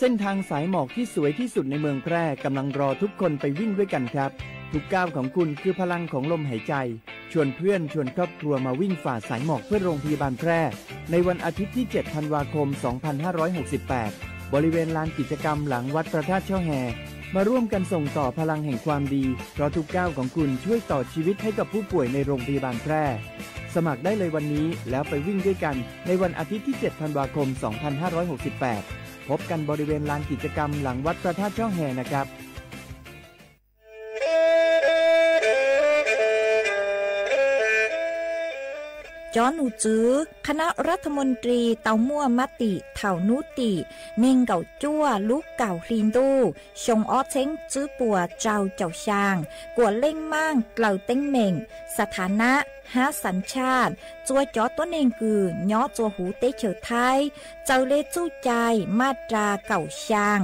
เส้นทางสายหมอกที่สวยที่สุดในเมืองแพร่กำลังรอทุกคนไปวิ่งด้วยกันครับ ทุกก้าวของคุณคือพลังของลมหายใจ ชวนเพื่อนชวนครอบครัวมาวิ่งฝ่าสายหมอกเพื่อโรงพยาบาลแพร่ ในวันอาทิตย์ที่ เจ็ด ธันวาคม สองพันห้าร้อยหกสิบแปด บริเวณลานกิจกรรมหลังวัดพระธาตุช่อแฮ มาร่วมกันส่งต่อพลังแห่งความดี เพราะทุกก้าวของคุณช่วยต่อชีวิตให้กับผู้ป่วยในโรงพยาบาลแพร่ สมัครได้เลยวันนี้แล้วไปวิ่งด้วยกันในวันอาทิตย์ที่ เจ็ด ธันวาคม สองพันห้าร้อยหกสิบแปด พบกันบริเวณลานกิจกรรมหลังวัดพระธาตุช่อแฮนะครับ Cov num tswv คณะรัฐมนตรี tau muaj mab tim thaum hnub tim neeg nkaum cuaj lub kaum hli ntuj xyoo ob txheeb tswb puas rau caum xyaa kuas leej maaj dlaws teeb meem, xa tha nab hab xav tshaj txua cov tuab neeg kws nyob txua huv teb chaws Thaib txawm le txuj cai maj ras kaum xyaa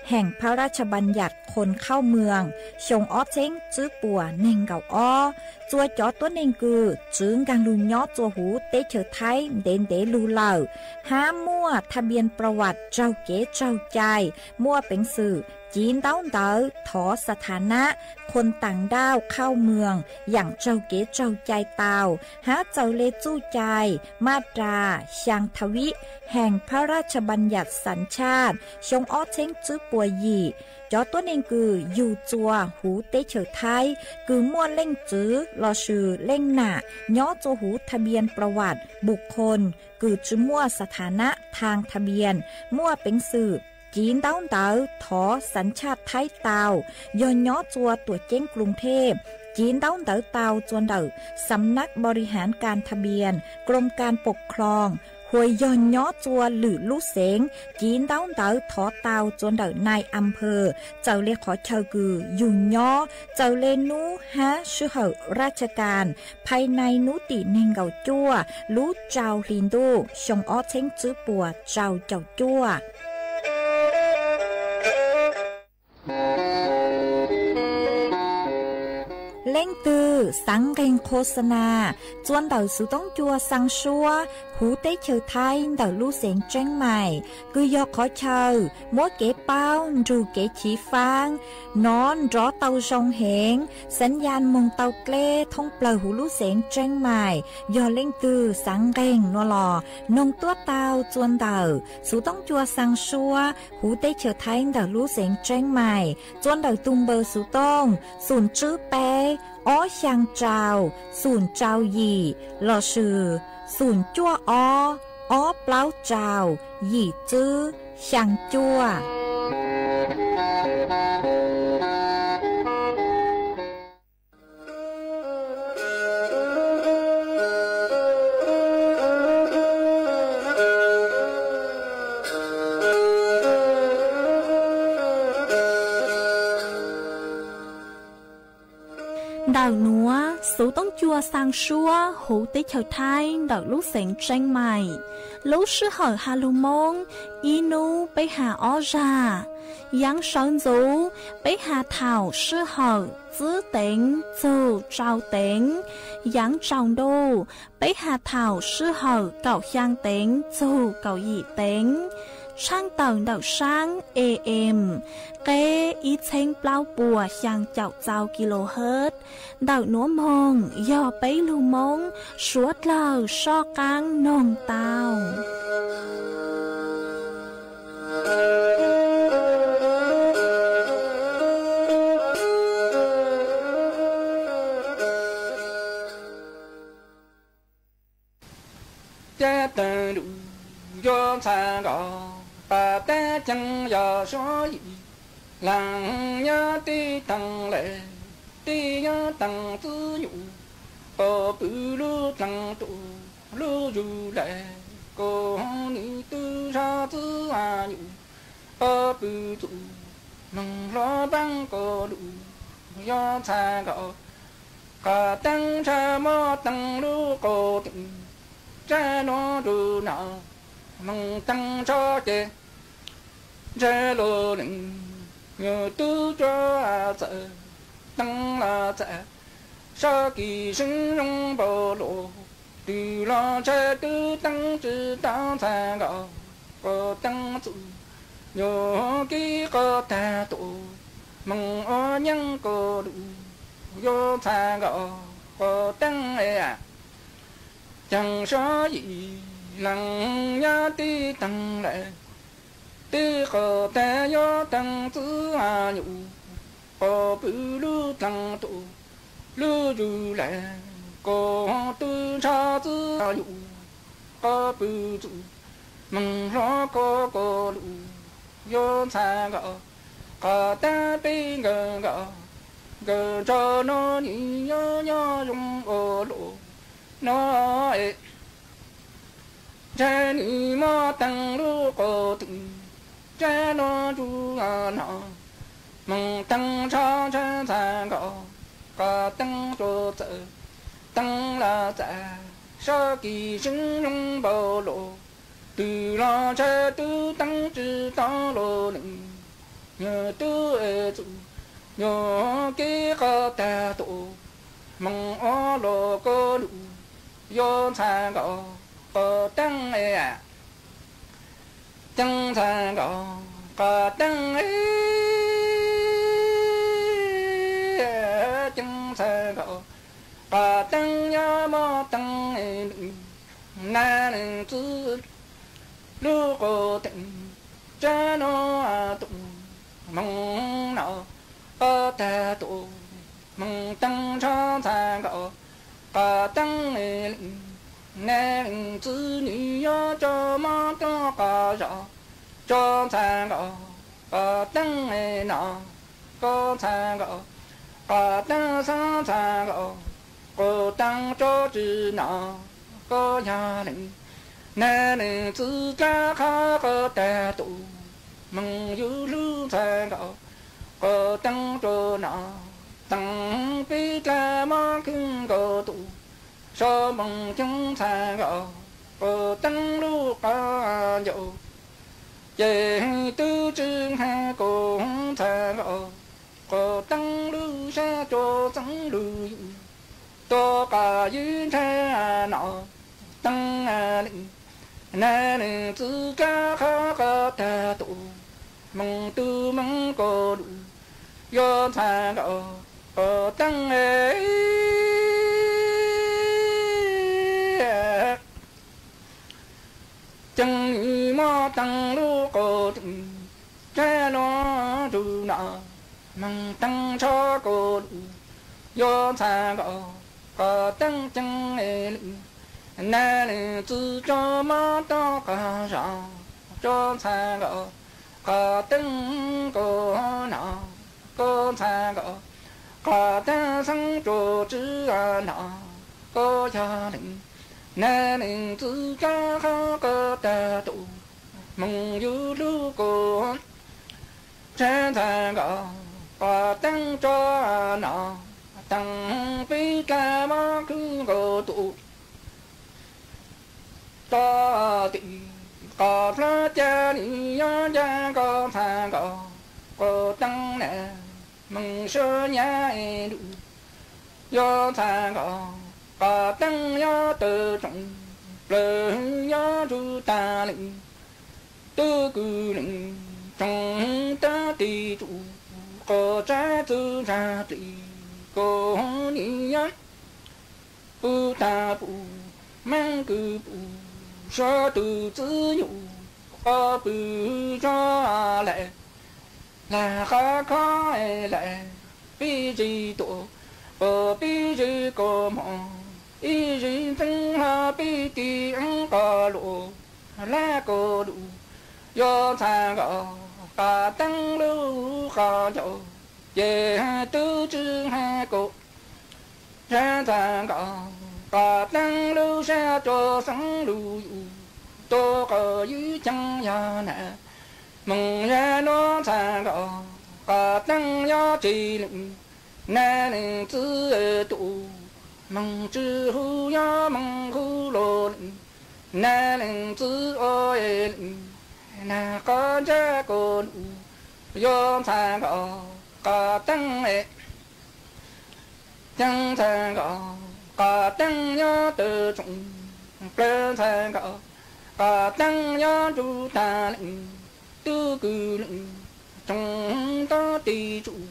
heem phab raj tsha npas yam khoos khauj mws xyoo ob txheeb tswb puas neeg nkaum ob. Txua cov tuab neeg kws txwv nkaag lug nyob txua huv teb chaws Thaib ntev ntev lug lawm hab muaj tha npias pla vas raug kev tsaug cai, muaj peev xwm civ ntaub ntawv thov xa tha nab khoos taam nrauj khauj mws yaam raug kev tsaug cai tau hab txawm le txuj cai maj ras xyaa tha vib heem phab raj tsha npas yam xav tshaj xyoo ob txheeb tswb puas yim. Cov tuab neeg kws yug txua huv teb chaws Thaib kws muaj leej txwv lossis leej nam nyob txua huv tha npias pla vas npus khoos kws tsi muaj xa tha nab thaag tha npias, muaj peev xwm civ ntaub ntawv thov xav tshaj Thaib tau, yog nyob txua tuam ceeb Kruv Thej, civ ntaub ntawv tau txua ntawm Xam nab Npau Ri Haav Kas Tha Npias, Krom Kas Pom Khloos, hua yog nyob txua lwm lub xeev, civ ntaub ntawv thov tau txua ntawm nai a phawj txawm le qhov chaw kws yug nyob, txawm le nub hab sij hawm raj tsha kas phais nai hnub tim neeg nkaum cuaj lub rau hli ntuj xyoo ob txheeb tswb puas rau caum cuaj. Leej twg xaav nqeeg qhua xa nas txua ntawm xuv toob cua xaa suab huv teb chaws Thaib ntawm lub xeev Tseeb Mais, kws yog qhov chaw muab kev paub nrug kev chiv faab, nov nrov tau zoo heev, xaav yaj moog tau dleb thoob plawg huv lub xeev Tseeb Mais. Yog leej twg xaav nqeeg nuav los noog tuab tau txua ntawm xuv toob cua xaa suab huv teb chaws Thaib ntawm lub xeev Tseeb Mais, txua ntawm tug npawb xuv tooj xoom tswb peb ob xyaa rau xoom rau yim lossis xoom cuaj ob ob plaub rau yim tswb xyaa cuaj. Ntawm nuav xuv toob cua xaa suab huv teb chaws Thaib ntawm lub xeev Tseeb Mais. Lub sij hawm has lug Moob, ib nub peb has ob zag. Yaav sawv ntxuv, peb has thaum sij hawm txwb teev txug tsau teev. Yaav tsaus ntuj, peb has thaum sij hawm kaum xyaa teev txug kaum yim teev. Tshaaj tawm ntawm saab A M, qeb ib txheeb plaub puas xyaa caum txau kilohertz. Ntawm nuav moog yog peb lug Moob suav dlawg soj qaab noog tau. Caj teeg nruj yog ntxhais nkaus, pas tab ceeb yog suav yim, laag nyob tij teeg lawm, tij nyob teeg txwb nyuj, pab pw lub dlaag rua lub zug lawm, kuv nim tub zog txwb nyuj, pab pw txuj moog hlob npaab kuv lug yog ntxhais nkaus, qhov teeb ntsha muab teeg lub qub teeb, ntsha nuav nrug no, moog teeg ntsho ces ntsha lug leej, yug tub cuab txawm teeg los txawm, sab kis seeb zoo npaum luj, tws los ntsha tub teeb tsi tau ntxhais nkaus, kuv teeb txuj Nyuag kib qo tag tuaj, moog ua nyeeb ko lug, yuav ntxhais nkauj qo teeb es, ceeb sab yim leej nyob tib teeg lawm, tib qo tag yuav teeb txwv nyuj, qo pw lub dlaag tuaj lub zug lawm, ko tub ntshaw txwv nyuj, qo pw txug moog hlob ko ko lug, yuav ntxhais nkauj qo teeb peb nkawd nkauj, nkawd ntshaw no nws yuav nyob zoo ua luaj no es. Ntshe nws muab teeb lub qo twg, ntshe no tsuj no, moog teeb ntshaw ntshe ntxhais nkauj qo teeb tsuas txawm teeb lawm txav, sab kis seeb zoo npaum luaj, twg los ntshe tub teeb tsi tau los nws, nyuag tub txug nyuag kib qo tag tuaj, moog ua luaj ko lug, yuav ntxhais nkauj qo teeb es, ceeb ntxhais nkauj qo teeb es, ceeb ntxhais nkauj qo teeb yuav muab teeb es, nab leej txwv lub qo teeb, ntshe no tuaj moog no, qo tag tuaj moog teeb ntshaw ntxhais nkauj qo teeb es, nab leej txwv nws yuav tso mob rua qhov zos, tso ntxhais nkauj qo teeb es no, ko ntxhais nkauj qo teeb xaav ntxhais nkauj qo teeb tso tsi no, ko yog leej nab leej txwv dlaab qhov qo tag tuaj moog yug lub ntxhais nkauj qo teeb rua no, teeb peb dlaab mob khwb nkaus tuaj, sab moog coob ntxhais nkauj qo teeb lub qab ncauj, ces twb tsi hais ko ntxhais nkauj qo teeb lub sab tsuas xeeb lug yug, tuaj qab ywg ntshai no, teeb leej nab leej txwv dlaab qhov qo tag tuaj moog tub moog ko lug, yuav ntxhais nkauj qo teeb es, ceeb nws muab teeb lub qo teeb, ntshe no tsuj no, moog teeb ntshaw ko lug, yuav ntxhais nkauj qo teeb ceeb es, nab leej txwv tso mob rua qhov zos, tso ntxhais nkauj qo teeb ko no, ko ntxhais nkauj qo teeb xeeb tsuas tsi no, ko yog leej nab leej txwv dlaab qhov qo tag tuaj moog yug lub ko, ntshe ntxhais nkauj qo teeb tso no, teeb peb dlaab mob khwb nkaus tuaj, tso tim qhov plab ca nws yuav ncaag ko ntxhais nkauj qo teeb na, moog sab nyab lug, yuav ntxhais nkauj qo teeb yuav tawm tsoom plawg yuav ntsug tag leej, tub kwv leej tsoom tab tis tsuj, qo tsab txwv ntsag plig ko nws yuav pum tag pum, meej kwv pum, sab tug txwv nyuj qo pw zog lawm, lag qab khob lawm, peb zig tuaj, peb zig ko mog, ib zig ntxeev hlo peb tig eeb qo luaj, lab ko lug, yuav ntxhais nkauj qo teeb lub qab ncauj, ces twb tsi hais ko, ntshe ntxhais nkauj qo teeb lub sab tsuas xeeb lug yug, tuaj qo ywg ceeb yog na, moog yog nuav ntxhais nkauj qo teeb yuav tsi leej, nab leej txwv tuaj moog tsi hu yuav moog hu los leej, nab leej txwv ua leej, nag qo ntsab ko lug, yuav ntxhais nkauj qo teeb es, ceeb ntxhais nkauj qo teeb yuav tawm tsoom plawg, ntxhais nkauj qo teeb yuav ntsug tag leej, Tub kwv lwm tsoom tub tib tsuj,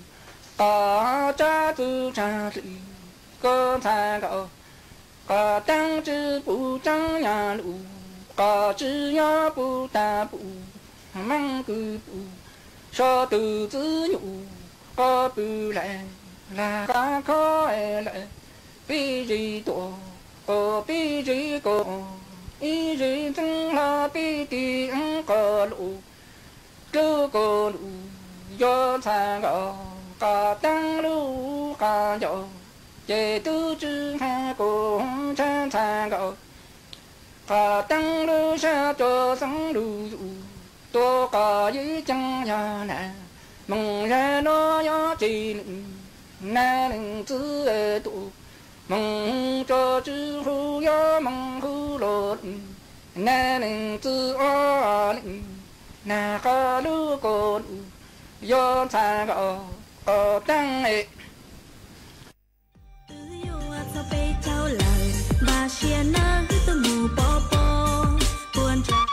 qhov tsab txwv tsag hli koj ntxhais nkauj. Qhov teeb tsi pum tseeb nyaj lus, qhov tsi nyob pum tag pum, meej kwv pum, so twv txwv nyuj, qhov pw lais, lag qab khob lais, pib zis tuaj, qhov pib zis ko, ib zis ntxeev hlo pib tis qhov lus. Tlub koj lus, yog ntxhais nkauj, qhov teeb lub qhov ncauj, ces tub tsi hais koj ntshai ntxhais nkauj. Qhov teeb lub sab cov xeeb lus zus, tuaj qhov yib ceeb yog nas, moos yag nuav yog tsi lwm, nas leej txiv tuaj, moos tso tsi hu yog moos hu los lwm, nas leej txiv ob lwm, nas qhov lub koj lus, yog ntxhais nkauj, qhov teeb es. Twb yuav txog peb caug lawm, npaj siab nawb wb tuaj mus pov pob puag nrad.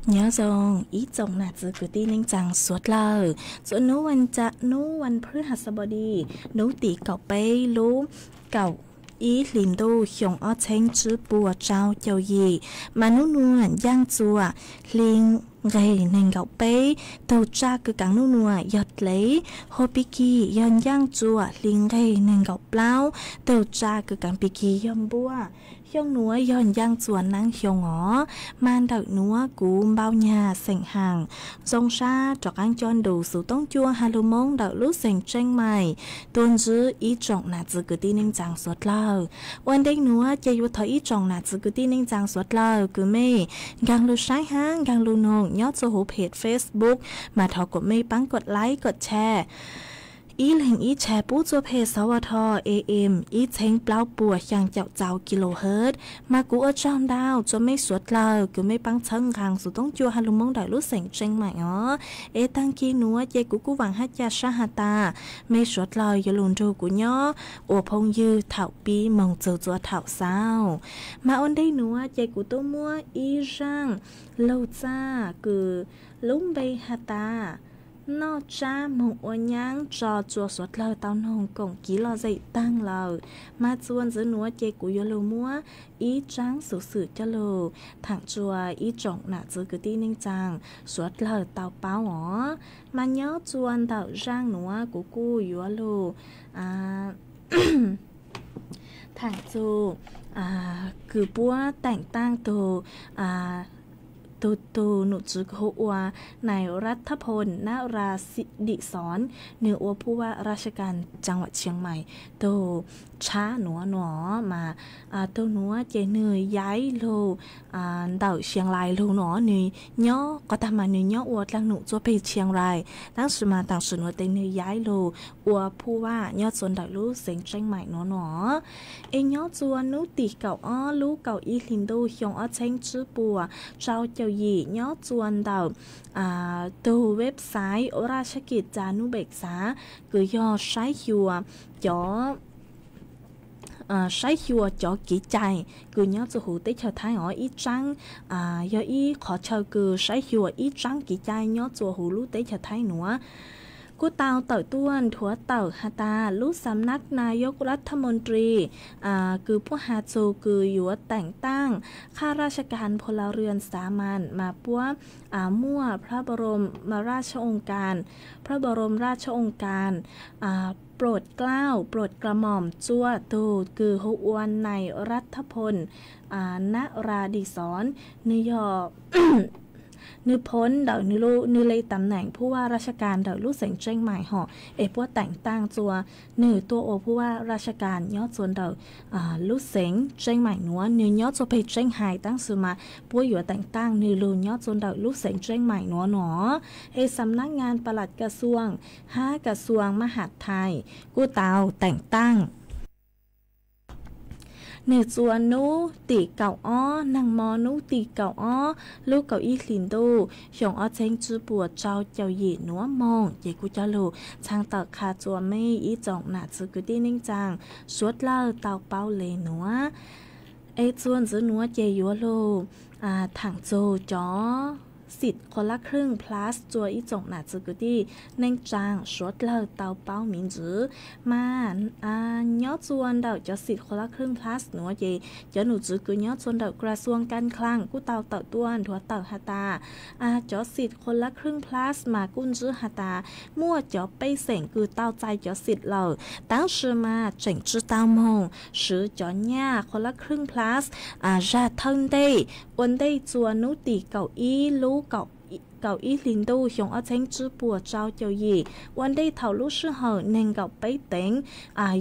Nyob zoo ib tsoom nam txiv kwv tij neej tsaa suav dlawg, txuas hnub vas, hnub vas phuj has xab pov dis, hnub tim kaum peb lub kaum ib hlis ntuj xyoo ob txheeb tsib puas rau caum yim, mas nub nuav ncaaj txuas hli nqeg neeg nkaum peb. Tug tsaj kws kaav nub nuav yog dlev, hua pig kig yog ncaaj txuas hli nqeg neeg nkaum plaub. Tug tsaj kws kaav pig kig yog npuaj. Xyoo nuav yog ncaaj txuas naab xyoo os. Mas ntawm nuav kuv npau nyag xeem Haam zoo sab rov qaab coj nrug xuv toob cua has lug Moob ntawm lub xeem Tseeb Maim tuaj ntsib ib tsoom nam txiv kwv tij neej tsaa suav dlawg. Ua ntej nuav ces yuav thov ib tsoom nam txiv kwv tij neej tsaa suav dlawg kws mej nkaag lug saib hab nkaag lug noog nyob txug huv peg Facebook, mas thov kuas mej paab koj like koj share. Ib leeg ib share pub txug peg xov ua tho A M ib txheeb plaub puas xyaa caum txau kilohertz. Mas kuv ua tsaug ntau txug mej suav dlawg kws mej paab txhawb nqaa xuv toob cua has lug Moob ntawm lub xeem Tseeb Maim os. Es taag kis nuav ces kuv kuj vaam hab ca sab has tas mej suav dlawg yuav lug nrug kuv nyob ua phooj ywg thaum pib moog txug txug thaum xaus. Mas ua ntej nuav ces kuv tub muab ib zaaj lug txaj kws lub npe has tas noj tsab moog ua nyab tso tsua suav dlawg tau noog koom kiv lom zem taag lawm. Mas txuas ntxiv nuav ces kuv yuav lug muab ib tsaab xuv xwm coj lug thaam tsua ib tsoom nam txiv kwv tij neej tsaa suav dlawg tau paub os. Mas nyob tsua ntawm zaaj nuav kuv kuj yuav lug thaam txug kws puab teem taaj tug, tug, tug nom tswv kws hu ua nais Ras Thab Phoo Nab Ras Dim Xoov, nwg ua phuj vaj raj sab kas tsaav vam Tsheej Maim tug tshab nuav nua. Mas tug nuav ces nwg yaib lug ntawm Xeev Lais lug nua, nwg nyob qhov tag mas nwg nyob ua dlaag num tsua peg Tsheev Lais, tab sis mas taam sim nuav tes nwg yaib lug ua phuj vaj nyob tsua ntawm lub xeev Tseeb Maim nua nua. Es nyob tsua nub tim kaum ob lub kaum ib hli ntuj xyoo ob txheeb tsib puas rau caum yim nyob tsua ntawm tug website Ura Shakit Tsa Nub Pem Xav kws yog saib xyuas cov saib xyuas cov kev cai kws nyob txhua huv teb chaws Thaib os. Ib tsaab, yog ib qhov chaw kws saib xyuas ib tsaab kev cai nyob txhua huv lub teb chaws Thaib nuav. Kuj tau tawm tuaj nthuav tawm has tas lub สำนักนายกรัฐมนตรี kws puab has txug kws yuav แต่งตั้ง ข้าราชการพลเรือนสามัญ mas puab muaj พระบรมราชโองการ พระบรมราชโองการ โปรดเกล้า โปรดกระหม่อม txhua tug kws hu ua นายรัฐพล นราดิศร nwg yog nwg พ้น ntawm nwg le ตำแหน่งผู้ว่าราชการ ntawm lub xeev Tseeb Maim hov, es puab แต่งตั้ง txhua nwg tuaj ua ผู้ว่าราชการ nyob txhua ntawm lub xeev Tseeb Maim nuav. Nwg nyob txhua peg Tseeb Hais, tab sis mas puab yuav แต่งตั้ง nwg lug nyob txhua ntawm lub xeev Tseeb Maim nuav no. Es สำนักงานปลัดกระทรวง hab กระทรวงมหาดไทย kuj tau แต่งตั้ง nwg txhua nub tim kaum ob, nag mo nub tim kaum ob lub kaum ib hlis ntuj xyoo ob txheeb tsib puas rau caum yim nuav moog. Ces kuj coj lug txhaj tawm qha txhua mej ib tsoom nam txiv kwv tij neej tsaa suav dlawg tau paub le nuav. Es txhua ntxiv nuav ces yuav lug thaam txug cov สิทธิ์คนละครึ่ง plus txhua ib tsoom nam txiv kwv tij neej tsaa suav dlawg tau paub miv ntxiv. Mas nyob txhua ntawm cov สิทธิ์คนละครึ่ง plus nuav ces cov num txwv kws nyob txhua ntawm กระทรวงการคลัง kuj tau tawm tuaj nthuav tawm has tas cov สิทธิ์คนละครึ่ง plus mas kuj ntsib has tas muaj cov pej xeem kws tau txais cov สิทธิ์ lawm, tab sis mas tseem tsi tau moog swv cov nyaj คนละครึ่ง plus zag thawj ntej ua ntej txhua nub tim kaum ib lub kaum ib hlis ntuj xyoo ob txheeb tsib puas rau caum yim, ua ntej thaum lub sij hawm neeg nkaum peb teev,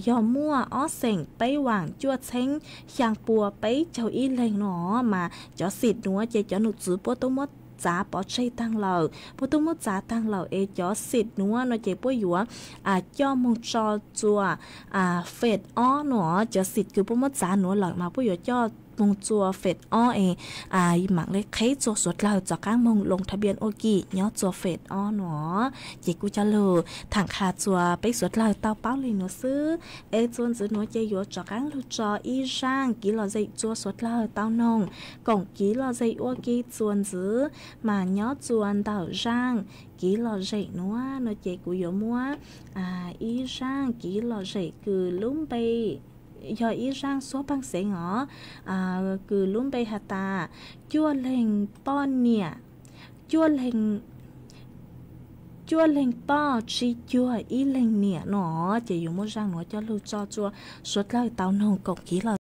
yog muaj ob xeem peb vaam cuaj txheeb xyaa pua peb caug ib leeg no. Mas cov สิทธิ์ nuav ces cov num txwv puab tub muab txav pov tseg taag lawm, puab tub muab txav taag lawm es cov สิทธิ์ nuav no ces puab yuav coj moog tso txhua phase ob no. Cov สิทธิ์ kws puab muab txav nuav lawm mas puab yuav coj moog txhua phase ob es maam le qheb txhua suav dlawg rov qaab moog ลงทะเบียน ua ke nyob txhua phase ob no. Ces kuj coj lug thaam qha txhua peb suav dlawg tau paub le nuav xwb. Es txhua ntxiv nuav ces yuav rov qaab lug tso ib zaaj kev lom zem txhua suav dlawg tau noog koom kev lom zem ua ke txhua ntxiv. Mas nyob txhua ntawm zaaj kev lom zem nuav no ces kuv yuav muab ib zaaj kev lom zem kws lub npe yog ib zaaj suab paaj xeev os, kws lub npe has tas cuaj leeg poj niam, cuaj leeg poj tsi cuag ib leeg niam no. Ces yuav muab zaaj nuav coj lug tso txhua suav dlawg tau noog koom kev lom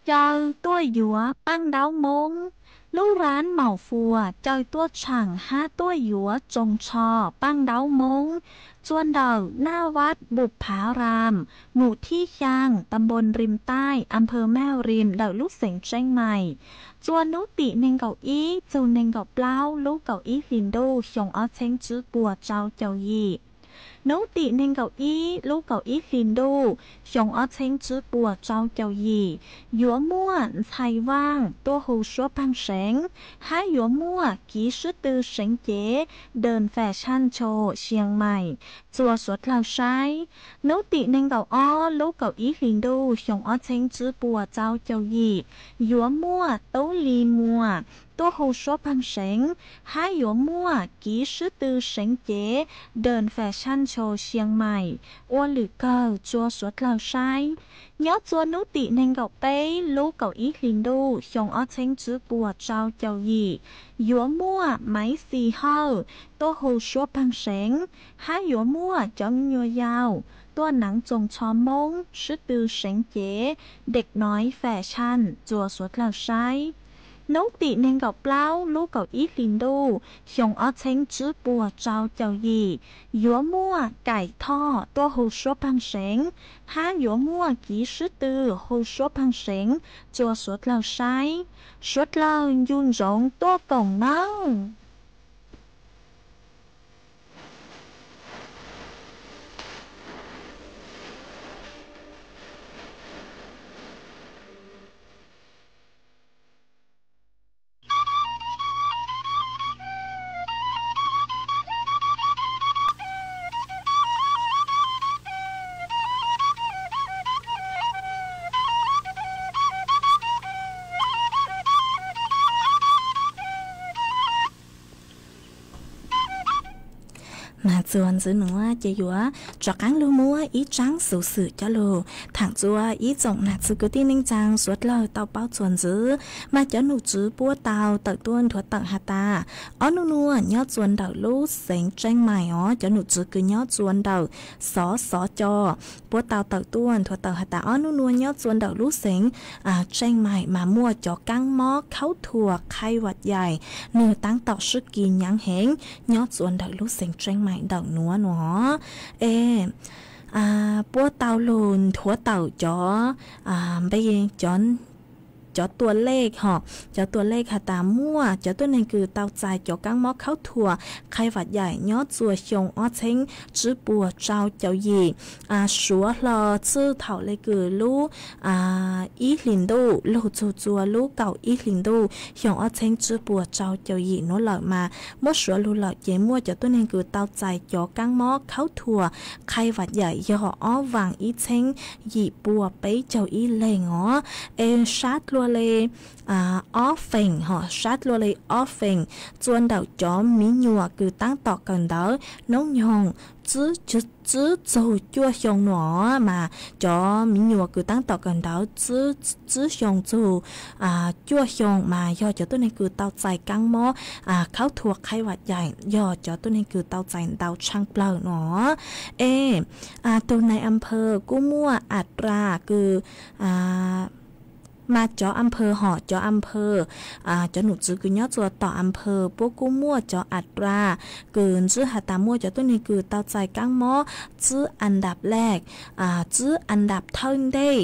Caw tuaj yuav paj ntaub Hmoob. Lub rab maum fuas caw tuaj tshaam hab tuaj yuav tsoos tsho paj ntaub Hmoob. Txua ntawm Naj Vaj Npum Phav Ram, mus thib xyaa, ta npoo Rim Taij, a nphawv Maj Rim, ntawm lub xeev Tseeb Maim. Txua nub tim neeg nkaum ib txug neeg nkaum plaub lub kaum ib hlis ntuj xyoo ob txheeb tsib puas tsau caum yim. Nub tim neeg nkaum ib lub kaum ib hlis ntuj xyoo ob txheeb tsib puas tsau caum yim, yuav muaj ntxhais vaaj tuaj hu suab paag seev, hab yuav muaj kiv sib tw seev cev Đơn Fashion Show Siang Maim txua suav dlawg saib. Nub tim neeg nkaum ob lub kaum ib hlis ntuj xyoo ob txheeb tsib puas tsau caum yim, yuav muaj Tub Li Muas tuaj hu suab paag seev, hab yuav muaj kiv sib tw seev cev Đơn Fashion Show Siang Maim ua lwm kawg txua suav dlawg saib. Nyob txua nub tim neeg nkaum peb lub kaum ib hlis ntuj xyoo ob txheeb tsib puas tsau caum yim, yuav muaj Maiv Xis Hawj tuaj hu suab paag seev, hab yuav muaj cov me nyuam yaus tuaj naav tsoos tsho Moob sib tw seev cev Dak Nois Fashion txua suav dlawg saib. Nub tim neeg nkaum plaub lub kaum ib hlis ntuj xyoo ob txheeb tsib puas tsau caum yim, yuav muaj Kaim Thoj tuaj hu suab paag seev, hab yuav muaj kiv sib tw hu suab paag seev txua suav dlawg saib. Suav dlawg ncu ntsoov tuaj koom nawb. Nas txuas ntxiv nuav ces yuav rov qaab lug muab ib tsaab xuv xwm coj lug thaam txua ib tsoom nam txiv kwv tij neej tsaa suav dlawg tau paub txuas ntxiv. Mas cov num tswv puab tau tawm tuaj nthuav tawm has tas, ob nub nuav nyob txua ntawm lub xeev Tseeb Maim os, cov num tswv kws nyob txua ntawm xov xov co puab tau tawm tuaj nthuav tawm has tas ob nub nuav nyob txua ntawm lub xeev Tseeb Maim mas muaj cov kaab mob khaub thuas qhai vam yaim nwg taab tom sib kis nyaav heev nyob txua ntawm lub xeev Tseeb Maim ntawm nuav nuav. Es puab tau lug nthuav tawm cov npe, cov tua lej hom, cov tua lej has tas muaj cov tuab neeg kws tau txais cov kaab mob khaub thuas qhai vam yaim nyob txua xyoo ob txheeb tsib puas tsau caum yim, suav hlo txij thaum le kws lub ib hlis ntuj lug txug txua lub kaum ib hlis ntuj xyoo ob txheeb tsib puas tsau caum yim nuav lawm mas muab suav lug lawm ces muaj cov tuab neeg kws tau txais cov kaab mob khaub thuas qhai vam yaim yog ob vaam ib txheeb yim puas peb caug ib leeg os. Es sab dlua le ob feem hom, sab dlua le ob feem txua ntawm cov miv nyuam kws taab tom kawm ntawv noob nyoog tsib txug cuaj xyoo nuav mas cov miv nyuam kws taab tom kawm ntawv tsib xyoo txug cuaj xyoo mas yog cov tuab neeg kws tau txais kaab mob khaub thuas qhai vam yaim yog cov tuab neeg kws tau txais ntau tshaaj plawg nuav. Es tug nai a phawv kuj muaj a ras kws mas cov a phawv hom, cov a phawv, cov num tswv kws nyob txua tom a phawv puab kuj muaj cov a ras kws ntsib has tas muaj cov tuab neeg kws tau txais kaab mob tsib a ndap lej, tsib a ndap thawj ntej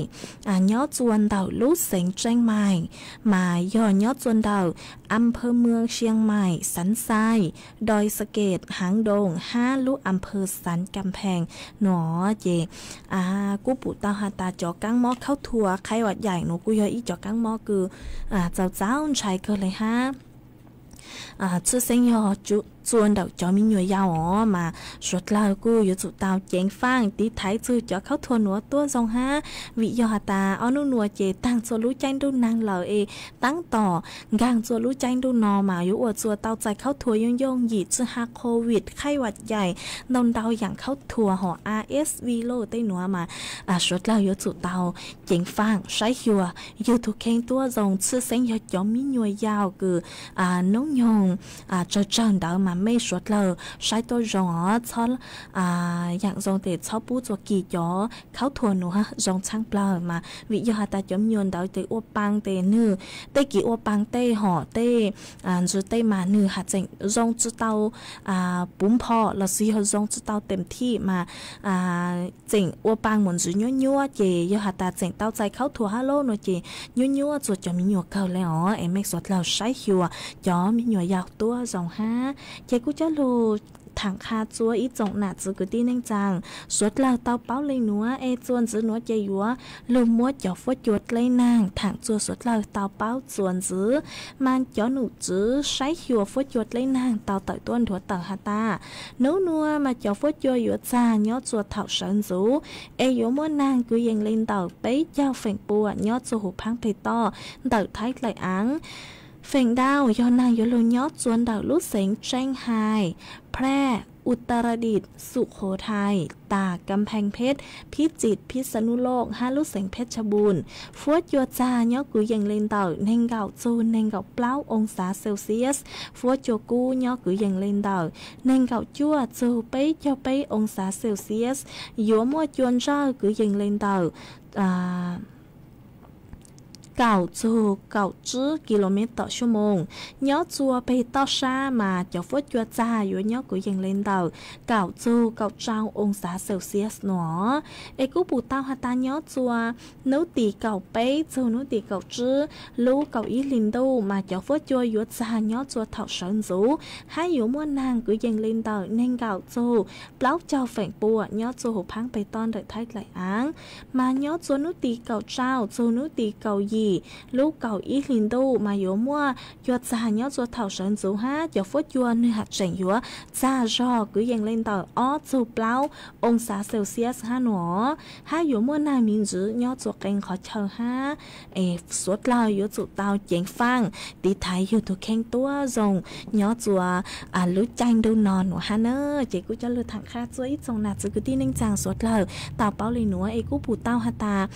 nyob txua ntawm lub xeev Tseeb Maim mas yog nyob txua ntawm a phawv Muas Siang Maim, Xav Xais, Doi Xa Kes, Haav Doo hab lub a phawv Xav Kam Phees nuav ces kuj pum tau has tas cov kaab mob khaub thuas qhai vam yaim nuav kuj yog ib cov kaab mob kws txaus txaus ntshai kawg le hab tshwj xeeb yog txua ntawm cov miv nyuas yau os mas suav dlawg kuj yuav tsum tau ceev faaj tiv thaiv txug cov khaub thuas nuav tuab zoo hab vim yog has tas ob nub nuav ces taag txua lub caij ntuj nag lawm es taab tom nkaag txua lub caij ntuj no mas yuav ua txua tau txais khaub thuas yooj yooj yim tsi has covid qhai vam yaim ntau ntau yaam khaub thuas hom a s v loj tej nuav mas suav dlawg yuav tsum tau ceev faaj saib xyuas yug tug kheej tuab zoo tshwj xeeb yog cov miv nyuas yau kws noob nyoog tsawg tsawg ntawd mej suav dlawg saib tuaj zoo os, txhob, yaam zoo tes txhob pub txuas kis cov khaub thuas nuav zoo tshaaj plawg mas vim yog has tas cov me nyuam ntawd tes ua paa tes nwg tej kis ua paa tej hom tej ntsis tej mas nwg has tseem zoo tsi tau puv npho los sis yog zoo tsi tau tem thij mas tseem ua paa mus ntsis nyuab nyuab ces yog has tas tseem tau txais khaub thuas hab lub nua ces nyuab nyuab txuas cov me nyuam kawg le os. Es mej suav dlawg saib xyuas cov me nyuam yaus tuab zoo hab. Ces kuj coj lug thaam qha txua ib tsoom nam txiv kwv tij neej tsaa, suav dlawg tau paub le nuav es txuas ntxiv nuav ces yuav lug muab cov fuab cua dleb naag thaam txua suav dlawg tau paub txuas ntxiv. Mas cov num tswv saib xyuas fuab cua dleb naag tau tawm tuab nrhuav tawm has tas, nub nua mas cov fuab cua yuav txag nyob txua thaum sawv ntxuv, es yuav muaj naag kwv yees le ntawm peb caug feem pua nyob txua huv phaab peg toj ntawm Thaib dlaim aav. Feem ntau yog naag yuav lug nyob txua ntawm lub xeev Tseeb Hais, Phraj, Utaradit, Sukhothai, Tas, Kampheej Pheb, Phib Txit, Phib Xa Nub Loj hab lub xeev Pheb Tsha Npun. Fuab cua txag nyob kwv yees le ntawm neeg nkaum txug neeg nkaum plaub oo xav Celsius. Fuab cua kub nyob kwv yees le ntawm neeg nkaum cuaj txug peb caug peb oo xav Celsius. Yuav muaj cua ntsawj kwv yees le ntawm kaum txug kaum tsib kilomev tom xuab moos. Nyob txua peg toj sab mas cov fuab cua txag yuav nyob kwv yees le ntawm kaum txug kaum rau oo xav Celsius nua. Es kuj pum tau has tas nyob txua nub tim kaum peb txug nub tim kaum tsib lub kaum ib hli ntuj mas cov fuab cua yuav txag nyob txua thaum sawv ntxuv, hab yuav muaj naag kwv yees le ntawm neeg nkaum txug plaub caug feem pua nyob txua huv phaab peg toj ntawm Thaib dlaim aav. Mas nyob txua nub tim kaum rau txug nub tim kaum yim lub kaum ib hli ntuj mas yuav muaj cua txag nyob txua thaum sawv ntxuv hab cov fuab cua nwg has tseem yuav txag zog kwv yees le ntawm ob txug plaub oo xav Celsius hab nua. Hab yuav muaj naag miv ntsis nyob txua qee qhov chaw hab. Es suav dlawg yuav tsum tau ceev faaj tiv thaiv yug tug kheej tuab zoo nyob txua lub caij ntuj no nua hab na. Ces kuj coj lug thaam qha txua ib tsoom nam txiv kwv tij neej tsaa suav dlawg tau paub le nuav es kuj pum tau has tas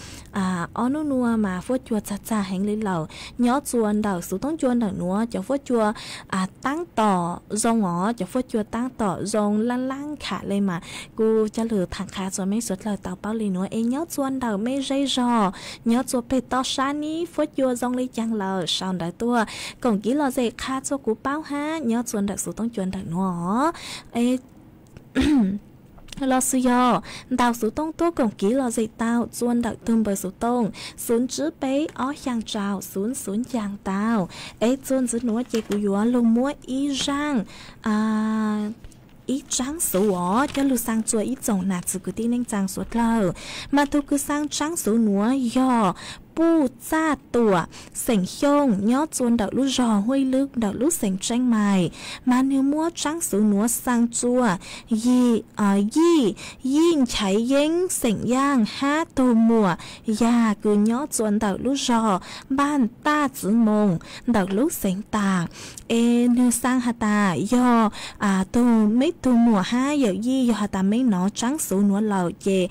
ob nub nua mas fuab cua txag txag heev le lawm. Nyob txua ntawm xuv toob cua ntawm nuav cov fuab cua taab tom zoo os, cov fuab cua taab tom zoo laaj laaj kham le mas kuj coj lug thaam qha txua mej suav dlawg tau paub le nuav es nyob txua ntawm mej zej zog, nyob txua peg toj sab nib fuab cua zoo le caag lawm sau ntawv tuaj koom kiv lom zem qha txua kuv paub hab nyob txua ntawm xuv toob cua ntawm nuav os. Los sis yog ntaus xuv tooj tuaj koom kiv lom zem tau txua ntawm tug npawb xuv tooj xuv tsib peb ob xyaa rau xuv xuv ncaag tau. Es txua ntxiv nuav ces kuv yuav lug muab ib zaaj ib tsaab xuv os coj lug xaa txua ib tsoom nam txiv kwv tij neej tsaa suav dlawg. Mas tug kws xaa tsaab xuv nuav yog Puj Txaj Tuam xeem Xyooj nyob txua ntawm lub zog Huaj Lwb ntawm lub xeem Tseeb Mais. Mas nwg muab tsaab xuv nuav xaa txua Yij, Yij Nchaiv Yeeb xeem Yaaj hab tug muam yag kws nyob txua ntawm lub zog Npaj Taj Txwv Moos ntawm lub xeem Tas. Es nwg xaa has tas yog tug meb tug muam hab yawm yij yog has tas meb nov tsaab xuv nuav lawm ces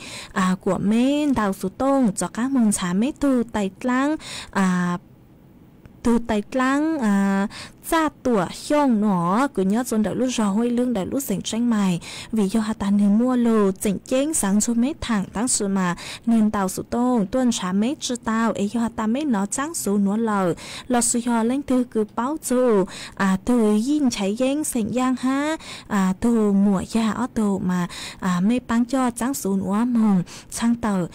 kuam meb ntaus xuv tooj rov qaab moog nrhav meb tug tais dlaab, tug tais dlaab Txaj Tuam Xyooj nuav kws nyob txua ntawm lub zog Huaj Lwb ntawm lub xeem Tseeb Mais. Vim yog has tas nwg muaj lug tseem ceeb xaav nrug meb thaam tab sis mas nwg ntaus xuv tooj tuaj nrhav meb tsi tau. Es yog has tas meb nov tsaab xuv nuav lawm los sis yog leej twg kws paub txug tug Yij Nchaiv Yeeb xeem Yaaj hab tug muam yag ob tug mas mej paab coj tsaab xuv nuav moog tshaj tawm,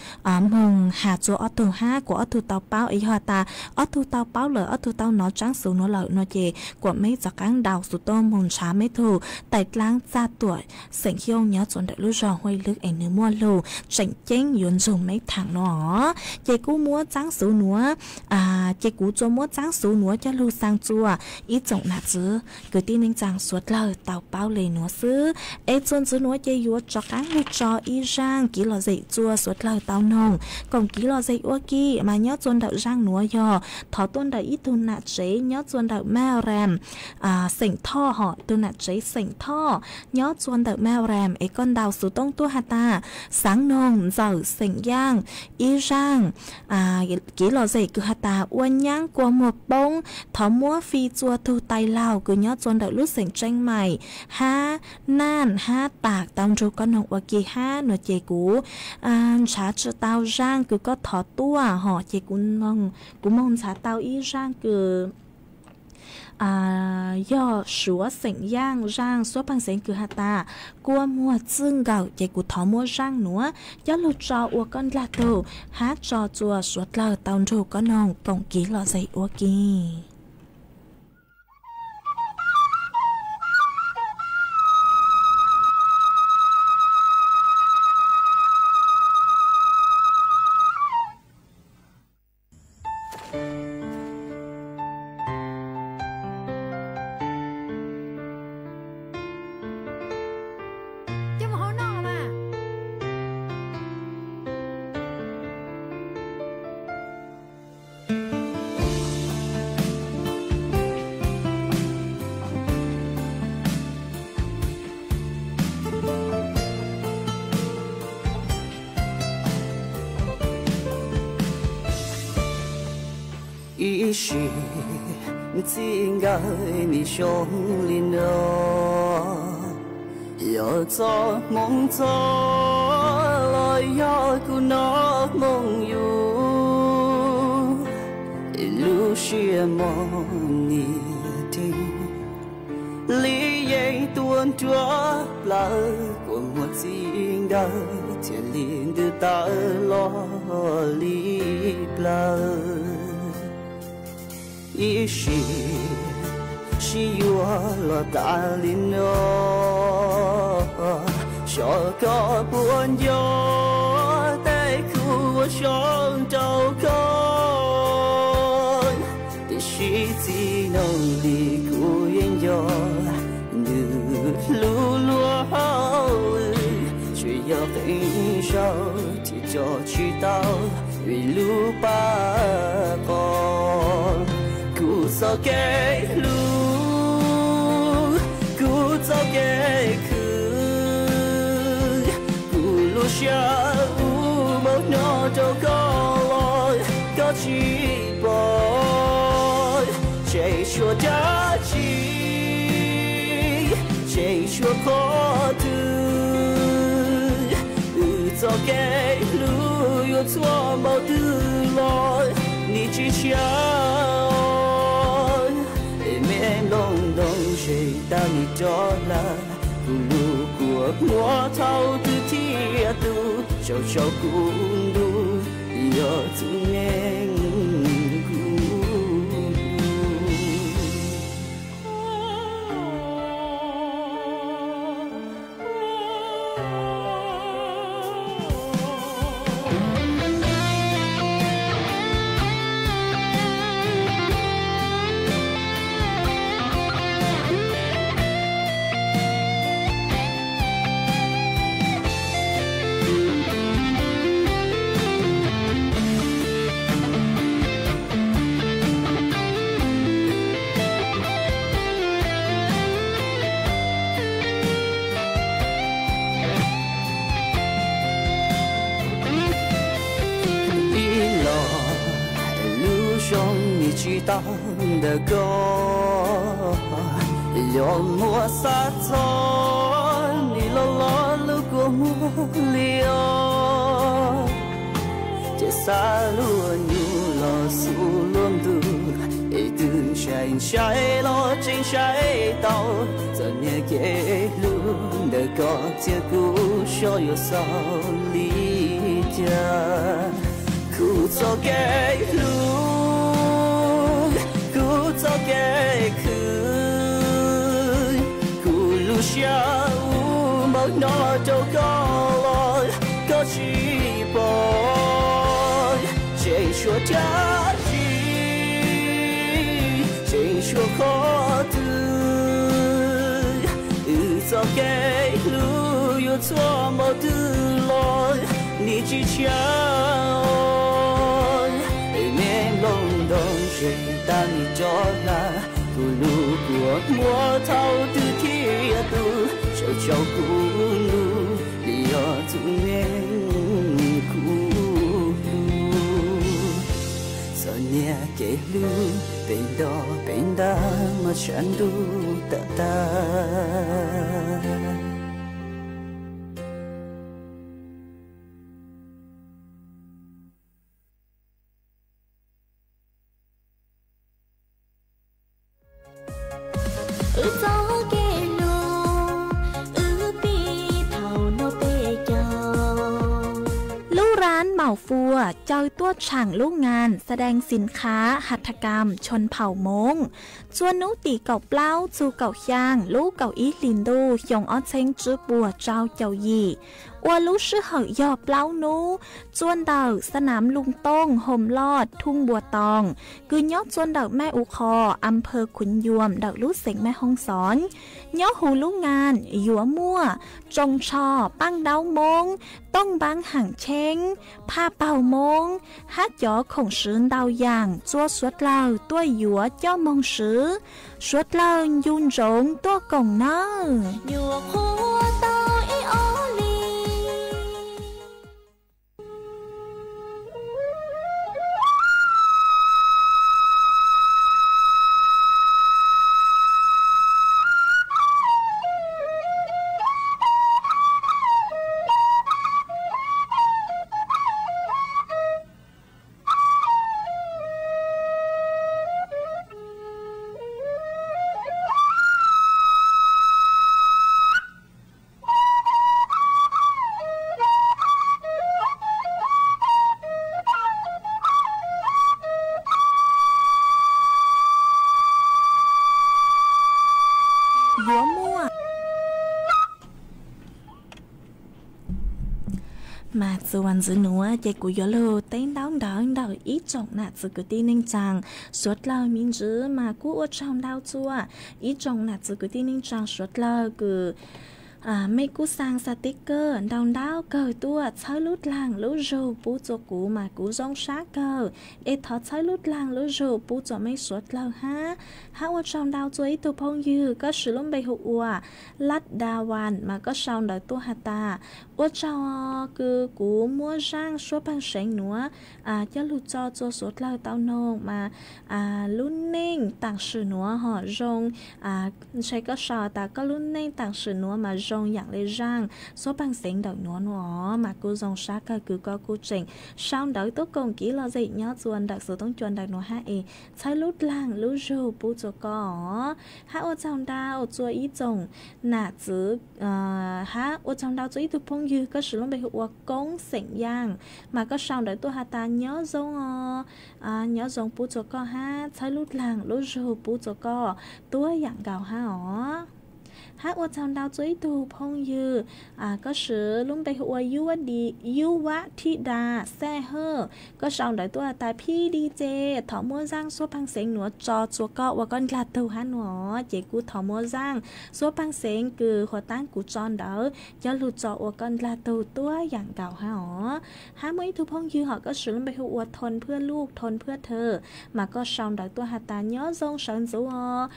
moog has txua ob tug hab kuas ob tug tau paub. Es yog has tas ob tug tau paub lawm, ob tug tau nov tsaab xuv nuav lawm no ces kuam meb rov qaab ntaus xuv tooj moog nrhav meb tug tais dlaab Txaj Tuam xeem Xyooj nyob txua ntawm lub zog Huaj Lwb es nwg muaj lug tseem ceeb yuav nrug meb thaam nuav. Ces kuv muab tsaab xuv nuav, ces kuv txua muab tsaab xuv nuav coj lug xaa txua ib tsoom nam txiv kwv tij neej tsaa suav dlawg tau paub le nuav xwb. Es txua ntxiv nuav ces yuav rov qaab lug tso ib zaaj kiv lom zem txua suav dlawg tau noog koom kiv lom zem ua ke. Mas nyob txua ntawm zaaj nuav yog thov tuaj ntawm ib tug nam tsev nyob txua ntawm Mawram xeem Thoj hom, tug nam tsev xeem Thoj nyob txua ntawm Mawram es koj ntaus xuv tooj tuaj has tas xaav noog Ntxawm xeem Yaaj ib zaaj kiv lom zem kws has tas kua nyaab kua muag poob, thov muab fi txua tug tais laug kws nyob txua ntawm lub xeem Tseeb Maim hab Naj hab Tam tau nrug koj noog ua ke hab no ces kuv nrhav tsi tau zaaj kws koj thov tuaj hos ces kuv moog nrhav tau ib zaaj kws yog Suav xeem Yaaj, zaaj Suav Paaj Xeev kws has tas kua muag txwj nkawm ces kuv thov muab zaaj nuav cob lug tso ua koj ndlag tug hab tso txua suav dlawg tau nrug koj noog koom kev lom zem ua ke. Ib sim txij nkawm nim xyoo li no, yog txoj hmoo txog los yog kuv noj hmoo yug, lub siab mog nim dheev li yeej tuaj nruab plawv, kua muag txij nkawm thiaj li ntws tawv los li plawv. Ib sim sib yuav los tas li no, xyov koj puas nco tej khub ua xyoo rau koj, tiam sis txij no li kuv yeej nco nws hlub luag hauj lwm, tsuas yog qee zaug thiaj tso tsis tau vim lub paj qos. Kuv txoj kev hlub, kuv txoj kev khwv, kuv lub siab ua mob hnyo rau koj los koj tsis pom, tseem tshuav dab tsi, tseem tshuav qhov twg, wb txoj kev hlub yuav txuam npaum twg los nim tsis tshiab. Es me nplooj ntoo ze tas nim rov hla, kuv lub kua muag thaum twg thiaj tu, sau sau kuv ntuj, yog txom nyem kuv. Ib los lub xyoo nim tsis tau ntawm koj, yog muaj xav txog nim los los lub kua muag li os. Ces xav luag nyuj los xub luag ntuj, es twb ntshai ntshai los tseem ntshai tau, txom nyem kev hlub ntawm koj thiab kuv xyov yuav xaus li cas. Kuv txoj kev hlub, kuv txoj kev khwv, kuv lub siab ua npaum no rau koj los koj tsis pom, tseem tshuav dab tsi, tseem tshuav qhov twg, wb txoj kev hlub yuav txuam npaum twg los nim tsis tshiab. Es me nplooj ntoo ze tas nim rov hla, kuv lub kua muag thaum twg thiaj tu, sau sau kuv ntuj, li yog txom nyem kuv. Txom nyem Kev hlub peb nto peb nta mas tshav ntuj tawm tag. Wb txoj kev hlub, wb pib thaum no peb caug. Lub ran Maum Fua caw tuaj tshaam lub ngan xadees xim khav has thas kam chon phaum Moob, txua nub tim kaum plaub txug kaum xyaa lub kaum ib hlis ntuj xyoo ob txheeb tsib puas rau caum yim, ua lub sij hawm yog plaub nub, txua ntawm xa nam lug tooj hoom loj thung npua toos, kws nyob txua ntawm Maj U Qho, am phawj Khuv Yuam ntawm lub xeev Maj Hoob Xoob. Nyob huv lub ngan yuav muaj tsoos tsho, paaj ntaub Moob, tooj npaab haam cheeb, phaj paug Moob, hab cov khoom swv ntau yaam txua suav dlawg tuaj yuav coj moog swv. Suav dlawg ncu ntsoov tuaj koom nawb. Nyuam qhuav tau ib ob hlis. Yuav muaj. Mas txuas ntxiv nuav ces kuv yuav lug teb ntaub ntawv ntawm ib tsoom nam txwv kwv tij neej tsaa suav dlawg me ntsis, mas kuj ua tsaug ntau txua ib tsoom nam txwv kwv tij neej tsaa suav dlawg kws mej kuj xaa xa teb kawg ntau ntau kawg tuaj txhawb lub dlaag lub zug pub txua kuv mas kuv zoo sab kawg. Es thov txhawb lub dlaag lub zug pub txua mej suav dlawg hab. Hab ua tsaug ntau txua ib tug phooj ywg koj swv lub npe hu ua Laj Da Vas mas koj sau ntawv tuaj has tas, ua tsaug kws kuv muab zaaj suab paag seev nuav coj lug tso txua suav dlawg tau noog mas lub neej taam sim nuav ho zoo, ntshe koj sau tas koj lub neej taam sim nuav mas zoo yaam le zaaj suab paag seev ntawm nuav nuav mas kuj zoo sab kawg kws koj kuj tseem sau ntawv tuaj koom kiv lom zem nyob txua ntawm xuv toob cua ntawm nuav hab es txhawb lub dlaag lub zug pub txua koj os. Hab ua tsaug ntau txua ib tsoom nam txwv, hab ua tsaug ntau txua ib tug phooj ywg koj swv lub npe hu ua Koob xeem Yaaj mas koj sau ntawv tuaj has tas nyob zoo os, nyob zoo pub txua koj hab txhawb lub dlaag lub zug pub txua koj tuab yaam nkaus hab os. Hab ua tsaug ntau txua ib tug phooj ywg koj swv lub npe hu ua Yub Vab Thib Das Xaj Hawj, koj sau ntawv tuaj has tas Phij Di Ces, thov muab zaaj suab paag seev nuav tso txua koj ua koj ndlag tug hab nuav os. Ces kuv thov muab zaaj suab paag seev kws huv taab kuv tso ntawv coj lug tso ua koj ndlag tug tuab yaam nkaus hab os. Hab muaj ib tug phooj ywg hom koj swv lub npe hu ua Thoo Phwaj Luj, Thoo Phwaj Thawm mas koj sau ntawv tuaj has tas nyob zoo sawv ntxuv os,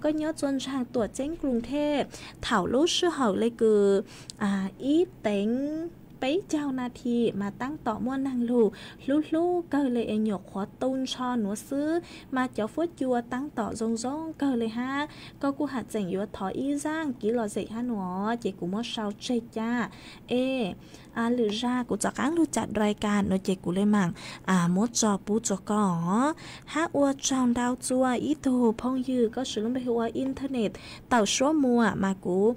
koj nyob txua ntsaag Tuam Ceeb Kloos Thej, thaum lub sij hawm le kws ib teev peb caug nas this mas taab tom muaj naag lug hlub hlub kawg le es nyuam qhuav tu ntsho nuav xwb mas cov fuab cua taab tom zoo zoo kawg le hab. Koj kuj has tseem yuav thov ib zaaj kiv lom zem hab nuav ces kuv muab sau tseg ca es lwm zag kuv rov qaab lug cam rai kas nuav ces kuv le maam muab tso pub txua koj os. Hab ua tsaug ntau txua ib tug phooj ywg koj swv lub npe hu ua Internet Tawm Suab Muas mas kuv,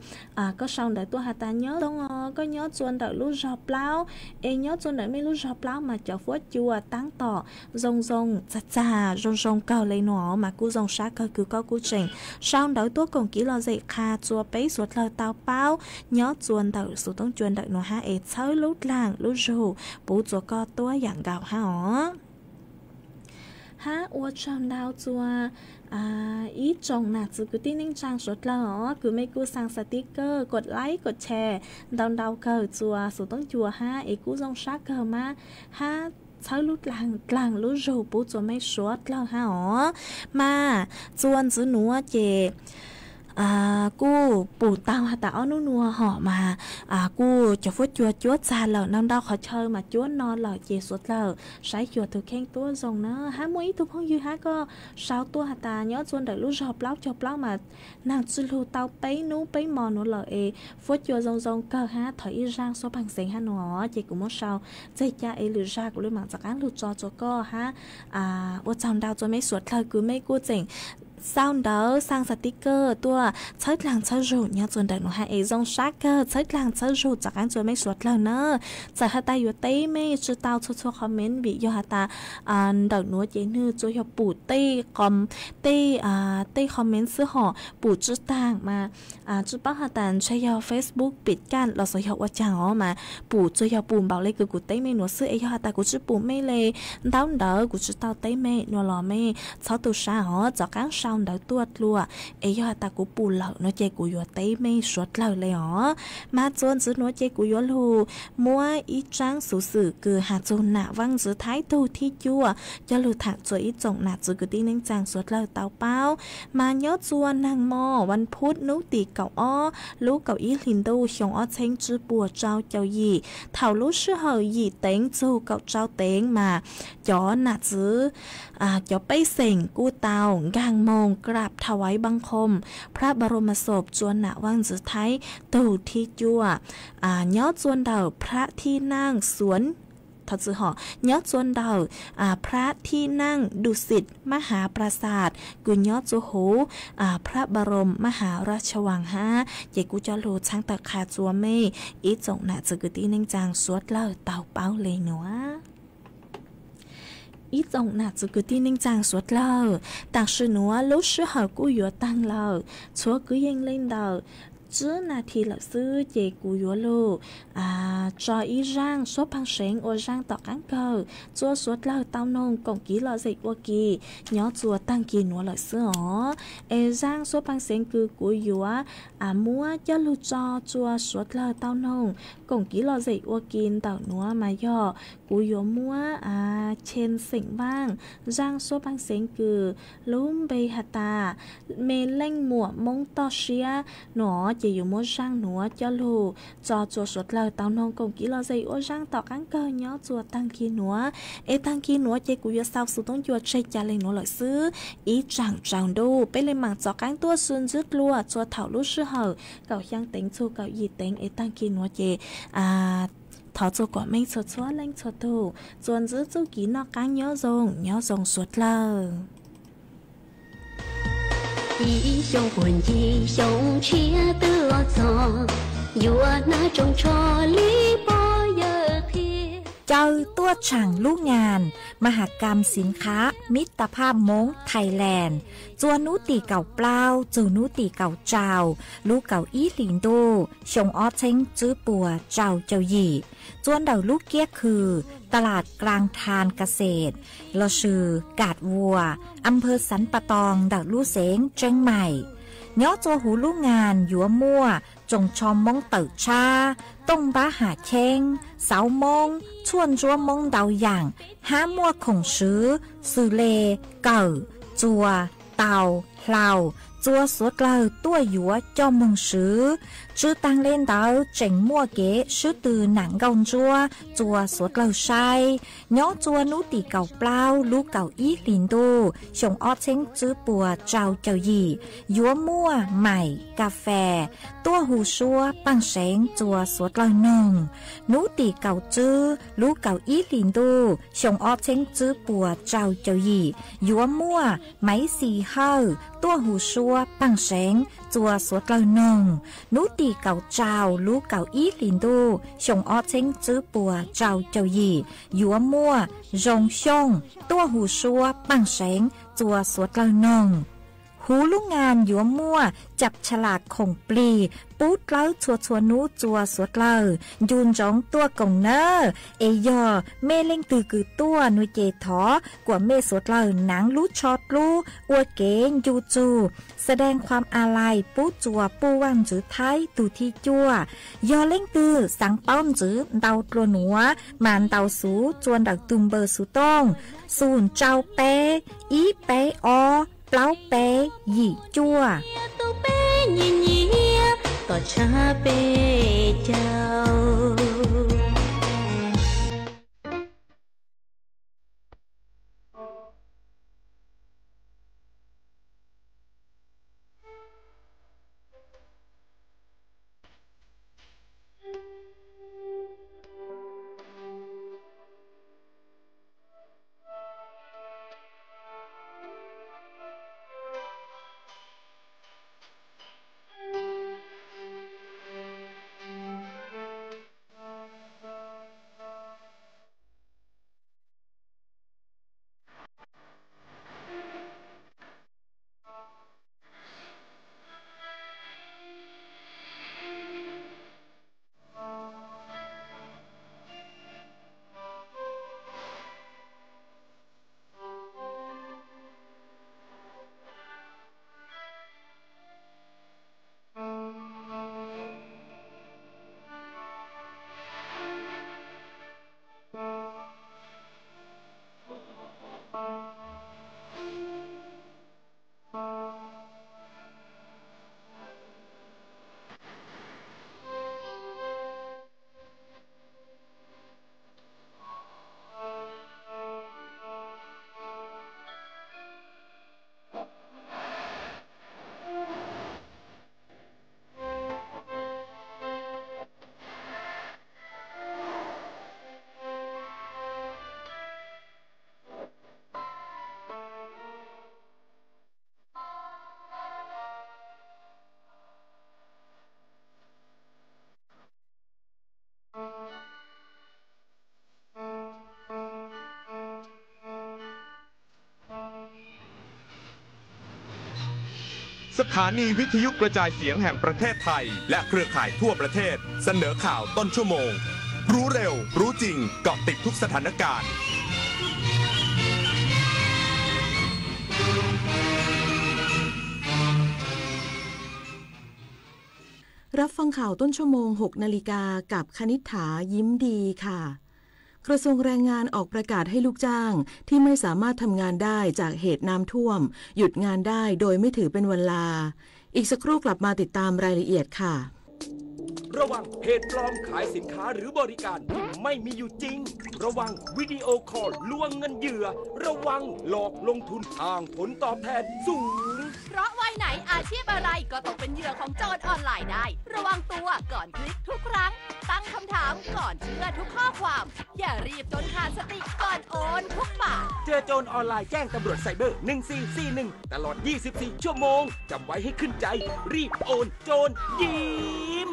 koj sau ntawv tuaj has tas nyob zoo os, koj nyob txua ntawm lub zog plaub es nyob txua ntawm mej lub zog plaub mas cov fuab cua taab tom zoo zoo txag txag zoo zoo kawg le nuav mas kuj zoo sab kawg kws koj kuj tseem sau ntawv tuaj koom kiv lom zem qha txua peb suav dlawg tau paub nyob txua ntawm xuv toob cua ntawm nuav hab es txhawb lub dlaag lub zug pub txua koj tuab yaam nkaus hab os. Hab ua tsaug ntau txua ib tsoom nam txwv kwv tij neej tsaa suav dlawg os kws mej kuj xaa xa tib kawg kuas laib kuas tshee ntau ntau kawg txua xuv toob cua hab es kuj zoo sab kawg mas hab txhawb lub dlaag lub zug pub txua mej suav dlawg hab os. Mas txua ntxiv nuav ces kuj pum tau has tas ob hnub nuav hom mas kuj cov fuab cua cuab txag lawm, ntau ntau qhov chaw mas cuab no lawm ces suav dlawg saib xyuas tug kheej tuab zoo na. Hab muaj ib tug phooj ywg hab koj sau tuaj has tas nyob txua ntawm lub zog plaub caug plaub mas nag tsi lug tau peb nub peb mos nuav lawm es fuab cua zoo zoo kawg hab thov ib zaaj suab paag xeev hab nuav. Ces kuv muab sau txeg ca es lwm zag kuv le maam rov qaab lug tso tsua koj hab ua tsaug ntau tsua mej suav dlawg kws mej kuj tseem xauj ntawv xaa xav tib kawg tuaj txhawb dlaag txhawb zug nyob tsua ntawm nuav hab es zoo sab kawg txhawb dlaag txhawb zug rov qaab tsua mej suav dlawg na. Txawm has tas yuav teb mej tsi tau txhua txhua comment vim yog has tas ntawm nuav ces nwg tsuas yog pum tej qo tej tej comment xwb hom pum tsi taag mas tsi paub has tas ntshe yog Facebook pim kaj los xyov yog ua caag os mas pum tsuas yog pum npaum le kws kuv teb mej nuav xwb es yog has tas kuv tsi pum mej le ntau ntawd kuv tsi tau teb mej nuav los mej txhob tu sab os, rov qaab sau ntawv tuaj dlua es yog has tas kuv pum lawm nuav ces kuv yuav teb mej suav dlawg le os. Mas tsua ntxiv nuav ces kuv yuav lug muab ib tsaab xuv xwm kws has txug nam vaaj ntxwv Thaib tug thib cuaj coj lug thaam tsua ib tsoom nam txwv kwv tij neej tsaa suav dlawg tau paub. Mas nyob tsua naag mo vas phuv nub tim kaum ob lub kaum ib hlis ntuj xyoo ob txheeb tswb puas rau caum yim, thaum lub sij hawm yim teev txug kaum rau teev mas cov nam txwv cov pej xeem kuj tau nkaag moog krab thawaiv npaaj qhoom phab npaj rua mas xom tsua nam vaaj ntxwv Thaib tug thib cuaj nyob tsua ntawm phab thib naaj xuav thov txwm hom nyob tsua ntawm phab thib naaj Dusit Maha Prasad kws nyob tsua huv phab npaj rua Maha Raj Chawaang hab. Ces kuj coj lug txhaab tawm qha tsua mej ib tsoom nam txwv kwv tij neej tsaa suav dlawg tau paub le nuav. Ib tsoom nam txwv kwv tij neej tsaa suav dlawg, tam sim nuav lub sij hawm kuj yuav taag lawm, txhua kwv yees le ntawm tsib nas this lawm xwb ces kuv yuav lug tso ib zaaj suab paag seev ua zaaj tom qaab kawg tsua suav dlawg tau noog koom kiv lom zem ua ke nyob tsua taag kis nuav lawm xwb os. Es zaaj suab paag seev kws kuv yuav muab coj lug tso tsua suav dlawg tau noog koom kiv lom zem ua ke ntawm nuav mas yog kuv yuav muab Chee Xeem Vaaj zaaj suab paag seev kws lub npe has tas Me Leej Muam Moob Toj Siab nuav ces yuav muab zaaj nuav coj lug tso tsua suav dlawg tau noog koom kiv lom zem ua zaaj tom qaab kawg nyob tsua taag kis nuav. Es taag kis nuav ces kuv yuav xaus xuv toob ncua tseg ca le nuav lawm xwb. Ib tsaam tsaus ntuj peb le maam rov qaab tuaj sib ntsib dlua tsua thaum lub sij hawm kaum xyaa teev txug kaum yim teev es taag kis nuav ces thov tsua kuas mej txhua txhua leej txhua tug txua ntsib txuj kis noj qaab nyob zoo nyob zoo suav dlawg. Ib xyoo puag ncig xyoo tshiab twb los txog, yuav hnav tsoos tsho li pog yawg qhia. Caw tuaj tshaam lub ngas Mahakam Siv Khav Mib Tas Phaj Moob Thailand, tsua nub tim kaum plaub txug nub tim kaum rau lub kaum ib hlis ntuj xyoo ob txheeb tswb puas rau caum yim, tsua ntawm lub kiab khw Talas Klaas Thaan Kaset lossis Kaat Vua, Amphaw Xav Pas Toos ntawm lub xeev Tseeb Maim. Nyob tsua huv lub ngas yuav muaj tsoos tsho Moob tawm tshab, tooj npab ham cheeb, xauv Moob, tshuaj ntsuab Moob ntau yaam, hab muaj khoom swv xws le kawm, tsua, tau, hlau, tsua suav dlawg tuaj yuav coj moog swv. Tsw taag le ntawd tseem muaj kev swb tw nam nkauj ntsuab tsua suav dlawg saib. Nyob tsua nub tim kaum plaub lub kaum ib hlis ntuj xyoo ob txheeb tswb puas rau caum yim, yuav muaj maim kas fes tuaj hu suab paaj seev tsua suav dlawg noog. Nub tim kaum tswb lub kaum ib hlis ntuj xyoo ob txheeb tswb puas rau caum yim, yuav muaj maiv xis hawj tuaj hu suab paaj seev tsua suav dlawg noog. Nub tim kaum rau lub kaum ib hlis ntuj xyoo ob txheeb tswb puas rau caum yim, yuav muaj zoo xyooj tuaj hu suab paaj seev tsua suav dlawg noog. Huv lub ngas yuav muaj cam tsha las khoom plig pub dlawb txhua txhua nub tsua suav dlawg ncu ntsoov tuaj koom nawb. Es yog mej leej twg kws tuaj nuav ces thov kuas mej suav dlawg naav lub tsho dlub ua kev ncu tsug แสดงความอาลัย pub tsua puj vaaj ntxwv Thaib tug thib cuaj. Yog leej twg xaav paub ntxiv ntau dlua nuav mas ntaus xuv tsua ntawm tug npawb xuv tooj xus ntsau peb ib peb ob plaub peb yim cuaj. Nyiam nyiam tom tshaj peb caug.สถานีวิทยุกระจายเสียงแห่งประเทศไทย และเครือข่ายทั่วประเทศ เสนอข่าวต้นชั่วโมง รู้เร็ว รู้จริง เกาะติดทุกสถานการณ์ รับฟังข่าวต้นชั่วโมง หกนาฬิกา กับคณิษฐา ยิ้มดีค่ะ กระทรวงแรงงานออกประกาศให้ลูกจ้างที่ไม่สามารถทำงานได้จากเหตุน้ำท่วม หยุดงานได้โดยไม่ถือเป็นวันลา อีกสักครู่กลับมาติดตามรายละเอียดค่ะ ระวังเพจปลอมขายสินค้าหรือบริการที่ไม่มีอยู่จริง ระวังวิดีโอคอลลวงเงินเหยื่อ ระวังหลอกลงทุนอ้างผลตอบแทนสูง เพราะวัยไหนอาชีพอะไรก็ตกเป็นเหยื่อของโจรออนไลน์ได้ ระวังตัวก่อนคลิกทุกครั้ง ตั้งคำถามก่อนเชื่อทุกข้อความ อย่ารีบจนขาดสติก่อนโอนทุกบาท เจอโจรออนไลน์แจ้งตำรวจไซเบอร์ หนึ่งสี่สี่หนึ่ง ตลอด ยี่สิบสี่ ชั่วโมง จำไว้ให้ขึ้นใจ รีบโอน โจรยิ้ม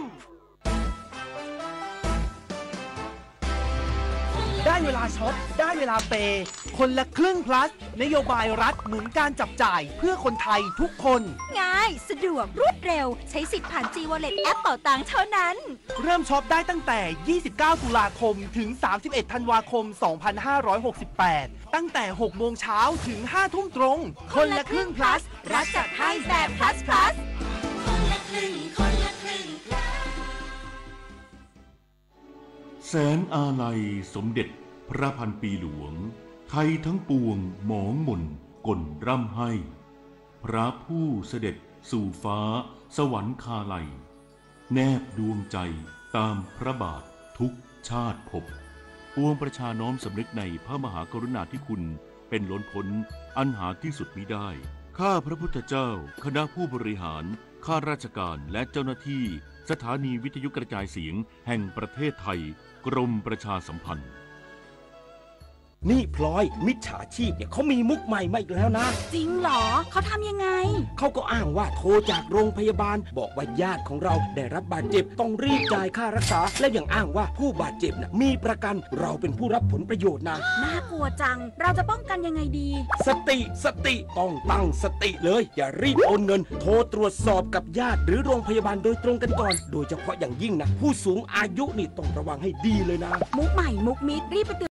ได้เวลาช็อป ได้เวลาเปย์ คนละครึ่ง plus นโยบายรัฐหนุนการจับจ่ายเพื่อคนไทยทุกคน ง่าย สะดวก รวดเร็ว ใช้สิทธิ์ผ่าน G Wallet แอปเป๋าตังเท่านั้น เริ่มช็อปได้ตั้งแต่ ยี่สิบเก้า ตุลาคม ถึง สามสิบเอ็ด ธันวาคม สองพันห้าร้อยหกสิบแปด ตั้งแต่ หกโมงเช้า ถึง ห้าทุ่มตรง คนละครึ่ง plus รัฐจัดให้แบบ plus plus แสนอาลัยสมเด็จพระพันปีหลวง ไทยทั้งปวงหมองหม่นก่นร่ำไห้ พระผู้เสด็จสู่ฟ้าสวรรคาลัย แนบดวงใจตามพระบาททุกชาติภพ ปวงประชาน้อมสำนึกในพระมหากรุณาธิคุณเป็นล้นพ้นอันหาที่สุดมิได้ ข้าพระพุทธเจ้า คณะผู้บริหาร ข้าราชการ และเจ้าหน้าที่ สถานีวิทยุกระจายเสียงแห่งประเทศไทย กรมประชาสัมพันธ์ นี่พลอย มิจฉาชีพเนี่ยเขามีมุกใหม่มาอีกแล้วนะ จริงเหรอ เขาทำยังไง เขาก็อ้างว่าโทรจากโรงพยาบาล บอกว่าญาติของเราได้รับบาดเจ็บ ต้องรีบจ่ายค่ารักษา แล้วยังอ้างว่าผู้บาดเจ็บน่ะมีประกัน เราเป็นผู้รับผลประโยชน์นะ น่ากลัวจัง เราจะป้องกันยังไงดี สติ สติ ต้องตั้งสติเลย อย่ารีบโอนเงิน โทรตรวจสอบกับญาติหรือโรงพยาบาลโดยตรงกันก่อน โดยเฉพาะอย่างยิ่งนะ ผู้สูงอายุนี่ต้องระวังให้ดีเลยนะ มุกใหม่ มุกมิด รีบไปเตือน